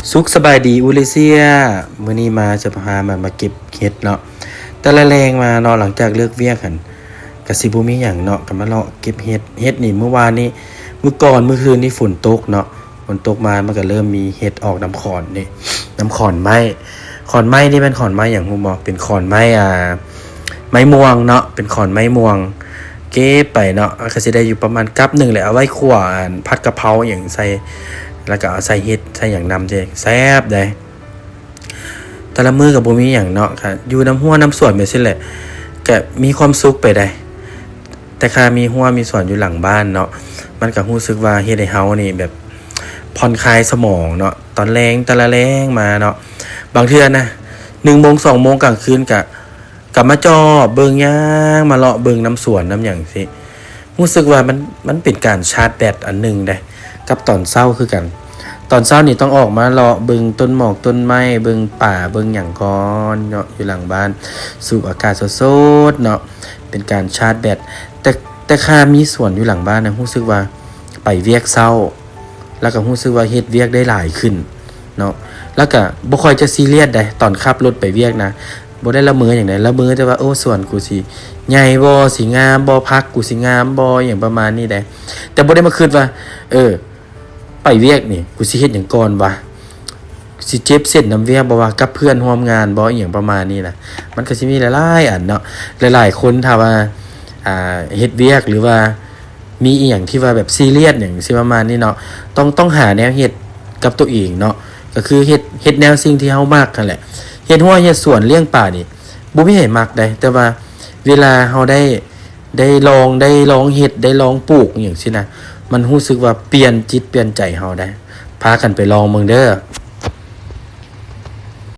ສຸກສະບາຍດີອູເລເຊຍ ມື້ນີ້ມາຈະພາມາ ມາເກັບເຫັດເນາະ. ແຕ່ລະແລງມາເນາະ ຫຼັງຈາກເລີກວຽກຫັ້ນ ກະຊິບໍ່ມີຫຍັງເນາະ ກະມາເລາະເກັບເຫັດ. ເຫັດນີ້ມື້ວານນີ້ ມື້ກ່ອນ ມື້ຄືນນີ້ຝົນຕົກເນາະ ຝົນຕົກມາມັນກະເລີ່ມມີເຫັດອອກນຳຂອນເດ້ ນຳຂອນໄມ້. ຂອນໄມ້ນີ້ແມ່ນຂອນໄມ້ຫຍັງຮູ້ບໍ່? ເປັນຂອນໄມ້ ອ່າ ໄມ້ມ່ວງເນາະ ເປັນຂອນໄມ້ມ່ວງ. ເກັບໄປເນາະ ກະຊິໄດ້ຢູ່ປະມານກັບໜຶ່ງແຫຼະ ເອົາໄວ້ຂົ້ວ ອັນ ຜັດກະເພົາອີ່ຫຍັງໃສ່ ແລ້ວກະເອົາໃສ່ເຫັດໃສ່ຫຍັງນຳເດ້ ແຊບເດ້. ແຕ່ລະມື້ກະບໍ່ມີຫຍັງເນາະ ກະຢູ່ນຳຮົ້ວນຳສວນໄປຊີ້ແຫຼະ ກະມີຄວາມສຸກໄປໃດ໋. ແຕ່ຖ້າມີຮົ້ວມີສວນຢູ່ຫຼັງບ້ານເນາະ ມັນກະຮູ້ສຶກວ່າເຮັດໃຫ້ເຮົານີ້ແບບຜ່ອນຄາຍສະໝອງເນາະ. ຕອນແລງ ແຕ່ລະແລງມາເນາະ ບາງເທື່ອນະ ໜຶ່ງໂມງ ສອງໂມງກາງຄືນກະ ກະມາຈອບເບິ່ງ ຍ່າງມາເລາະເບິ່ງນຳສວນນຳຫຍັງຊີ້ ຮູ້ສຶກວ່າມັນ ມັນເປັນການຊາດແບັດອັນໜຶ່ງເດ້ ກັບຕອນເຊົ້າຄືກັນ. ຕອນເຊົ້ານີ້ຕ້ອງອອກມາເລາະເບິ່ງຕົ້ນໝອກຕົ້ນໄມ້ ເບິ່ງປາເບິ່ງຫຍັງກ່ອນເນາະ ຢູ່ຫຼັງບ້ານ ສູບອາກາດສົດໆເນາະ ເປັນການຊາດແບັດ. ແຕ່ ແຕ່ຖ້າມີສວນຢູ່ຫຼັງບ້ານນະ ຮູ້ສຶກວ່າໄປວຽກເຊົ້າ ແລ້ວກະຮູ້ສຶກວ່າເຮັດວຽກໄດ້ຫຼາຍຂຶ້ນເນາະ ແລ້ວກະບໍ່ຄ່ອຍຈະຊີຣຽສໃດ໋ ຕອນຂັບລົດໄປວຽກນະ ບໍ່ໄດ້ລະເມີຫຍັງໃດ໋ ລະເມີແຕ່ວ່າ ໂອ້ ສວນກູຊິໃຫຍ່ບໍ່ ຊິງາມບໍ່ ຜັກກູຊິງາມບໍ່ ອີ່ຫຍັງປະມານນີ້ໃດ໋. ແຕ່ບໍ່ໄດ້ມາຄິດວ່າ ເອີ ໄປວຽກນີ້ກູຊິເຮັດຫຍັງກ່ອນວະ ຊິເຈັບເສັ້ນນຳວຽກບໍ່ວະ ກັບເພື່ອນຮ່ວມງານບໍ່ ອີ່ຫຍັງປະມານນີ້ນະ. ມັນກະຊິມີຫຼາຍໆອັນເນາະ ຫຼາຍໆຄົນຖ້າວ່າ ອ່າ ເຮັດວຽກ ຫຼືວ່າ ມີອີ່ຫຍັງທີ່ວ່າແບບຊີຣຽສຫຍັງຊີ້ປະມານນີ້ເນາະ ຕ້ອງ ຕ້ອງຫາແນວເຮັດກັບໂຕເອງເນາະ ກະຄືເຮັດ ເຮັດແນວສິ່ງທີ່ເຮົາມັກຫັ້ນແຫຼະ. ເຮັດຮົ້ວເຮັດສວນລ້ຽງປານີ້ບໍ່ມີໃຜມັກໃດ໋ ແຕ່ວ່າເວລາເຮົາໄດ້ ໄດ້ລອງ ໄດ້ລອງເຮັດ ໄດ້ລອງປູກຫຍັງຊີ້ນະ ມັນຮູ້ສຶກວ່າປ່ຽນຈິດປ່ຽນໃຈເຮົາໄດ໋. ພາກັນໄປລອງເບິ່ງເດີ.